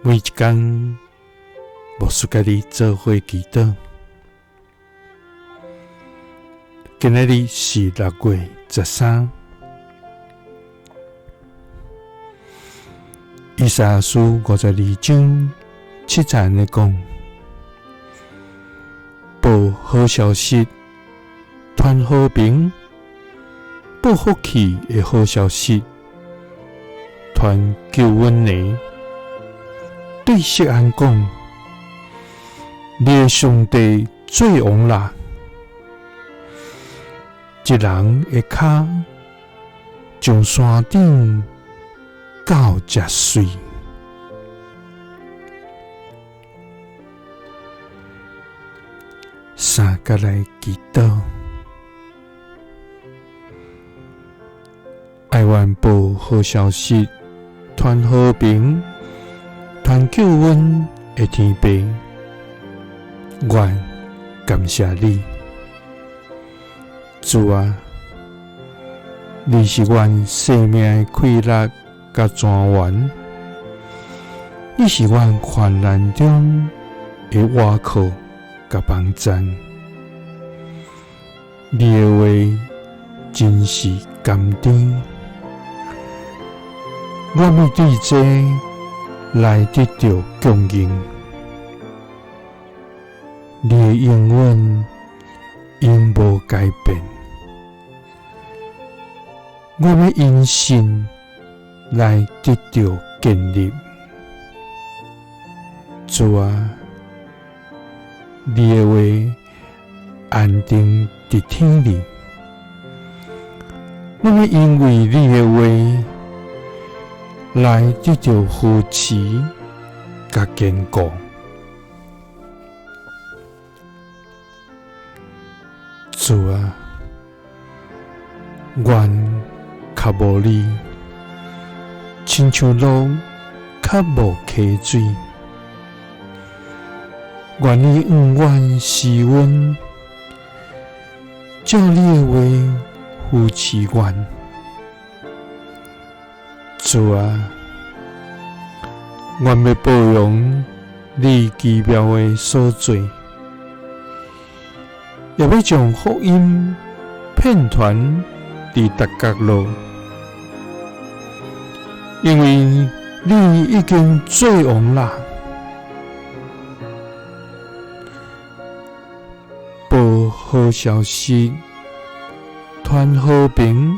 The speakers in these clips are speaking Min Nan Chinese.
每一工，牧師佮你做伙祈禱。今仔日是6月13，以賽亞書52章7節按呢講：報好消息，傳和平；報福氣的好消息，傳救恩的。對錫安講，你的上帝做王啦！一人的跤上山頂到遮媠。三佮來祈禱，愛願報好消息，傳和平，傳救恩的天父，願感謝你，主啊，你是阮生命的氣力佮泉源，你是阮患難中的倚靠佮幫贊，你的話真是甘甜，我欲對這來得著供應，你的應允永無改變，我欲因信來得著建立。主啊，你的話安定佇天裡，我欲因為你的話來得著扶持佮堅固。主啊，阮較無你，親像鹿較無溪水。願你永遠施恩，照你的話扶持阮。主啊，阮欲報揚你奇妙的所做，也欲將福音遍傳佇逐角落，因為你已經做王啦。報好消息，傳和平；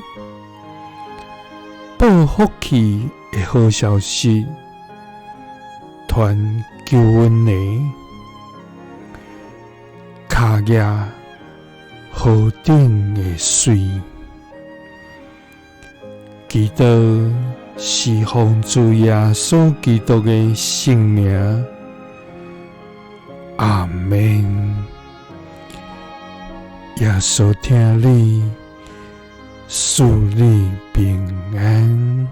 報福氣的好消息，傳救恩的。跤額何等的媠！祈禱是奉主耶穌基督的聖名，阿們。耶穌疼你，賜你平安。